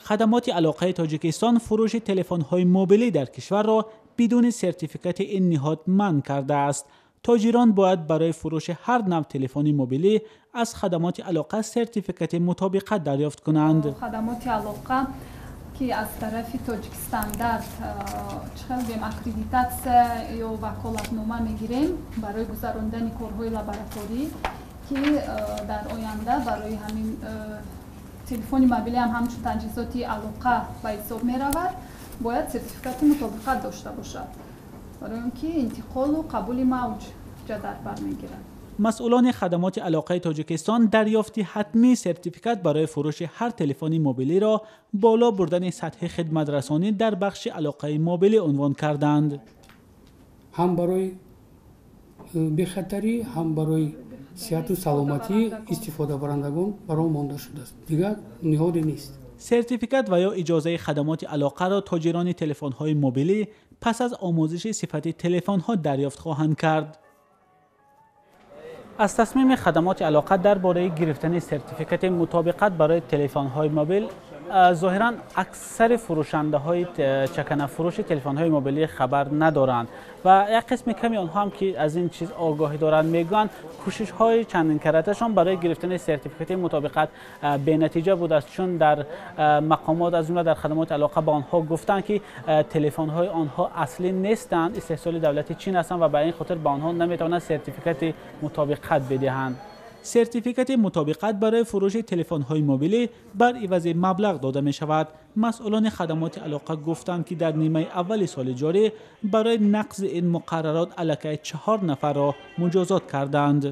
Хадамоти алоқаи Тоҷикистон фурӯши телефонҳои мобилӣ дар кишварро бидуни сертификати ин ниҳод манъ кардааст. Тоҷирон бояд барои фурӯши ҳар навъ телефони мобилӣ аз хадамоти алоқа сертификати мутобиқат дарёфт кунанд. Хадамоти алоқа ки аз тарафи Тоҷикстандарт чӣ хел гӯем, аккредитатсия ё ваколатнома мегирем барои гузарондани корҳои лабораторӣ, ки дар оянда барои ҳамин телефони мобилӣ ҳам ҳамчун таҷҳизоти алоқа ба ҳисоб меравад, бояд сертификати мутобиқат дошта бошад, барои он ки интиқолу қабули мавҷ дар бар мегирад. Масъулони хадамоти алоқаи Тоҷикистон дарёфти ҳатмии сертификат барои фурӯши ҳар телефони мобилиро боло бурдани сатҳи хидматрасонӣ дар бахши алоқаи мобилӣ унвон карданд. Ҳам барои бехатарӣ, ҳам барои сиҳату саломатии истифодабарандагон баром монда шудааст. Дигар ниҳоде нест. Сертификат ва ё иҷозаи хадамоти алоқаро тоҷирони телефонҳои мобилӣ пас аз омӯзиши сифати телефонҳо дарёфт хоҳанд кард. Аз тасмими хадамоти алоқа дар бораи гирифтани сертификати мутобиқат барои телефонҳои мобил зоҳиран аксари фурӯшандаҳои чаканафурӯши телефонҳои мобилӣ хабар надоранд ва як қисми ками онҳо ҳам ки аз ин чиз огоҳӣ доранд, мегӯянд, кӯшишҳои чандинкараташон барои гирифтани сертификати мутобиқат бенатиҷа будааст, чун дар мақомот, аз ҷумла дар хадамоти алоқа, ба онҳо гуфтанд, ки телефонҳои онҳо аслӣ нестанд, истеҳсоли давлати Чин ҳастанд ва ба ин хотир ба онҳо наметавонанд сертификати мутобиқат бидиҳанд. Сертификати мутобиқат барои фурӯши телефонҳои мобилӣ бар ивази маблағ дода мешавад. Масъулони хадамоти алоқа гуфтанд, ки дар нимаи аввали соли ҷорӣ барои нақзи ин муқаррарот аллакай 4 нафарро муҷозот карданд.